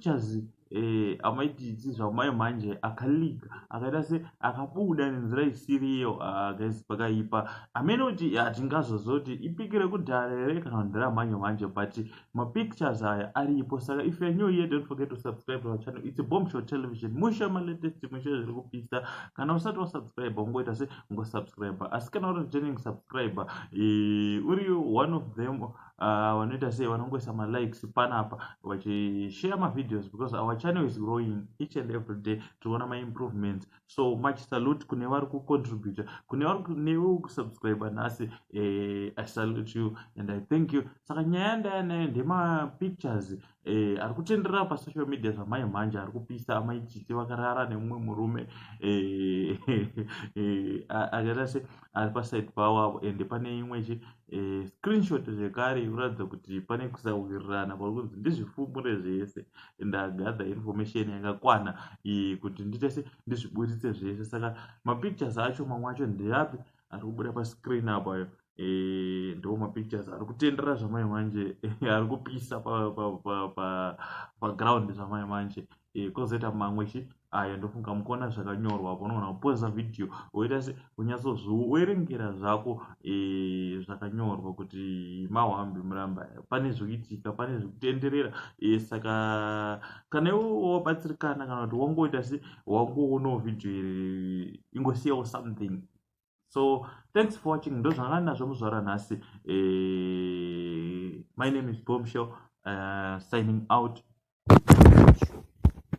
Mapictures aMai Titi zvamai manje akaleaka, akaita se akabuda nenzira isiriyo. Guys, pakaipa. Hamene kuti hatingazozoti ipic rekudhara here kana kuti nderamanje manje, but mapictures aya aripo. Saka if you are new here, don't forget to subscribe to our channel. It's a Bomb Show Television, musha malatest, musha zviri kupisa. Kana usati wasubscribe, ungoita se ungosubscribe. Asi kana uri returning subscriber, uri one of them vanoita sei, vanongoisa malikes panapa, vachishare mavideos, because our channel is growing each and every day. Tinoona maimprovements. So much salute kune vari kucontributa, kune vari newe kusubscribe nhasi. I salute you and I thank you. Saka nyaya ndaya nayo ndemapictures ari kutenderera pasocial media zvamai mhanje, ari kupisa, aMai Titi vakarara nemumwe murume akaita se ari paside pavo. Ende pane imwe chi screenshot zvekare ikuratidza kuti pane kusawirirana pari kunzi ndizvifumure zvese, ndagather information yakakwana kuti ndiite se ndizviburitse zvese. Saka mapictures acho, mamwe acho ndeapi ari kubuda pascreen apayo? Ndo mapictures ari kutendera zvamai manje, ari kupisa paground zvamai manje. Kwozoita mamwe chi aya, ndofunga mukuona zvakanyorwa apo. Unoona kupoza vhidhiyo, woita se unyatsozviwerengera zvako zvakanyorwa kuti mahwambi muramba, pane zvikuitika, pane zvikutenderera. Saka kana iwe wabatsirikana kana kuti wangoita se wangoonawo vhidhiyo iri, ingosiyawo something. So thanks for watching. Ndo zvanga ndinazvo muzuva ranhasi. My name is Bombshell, signing out.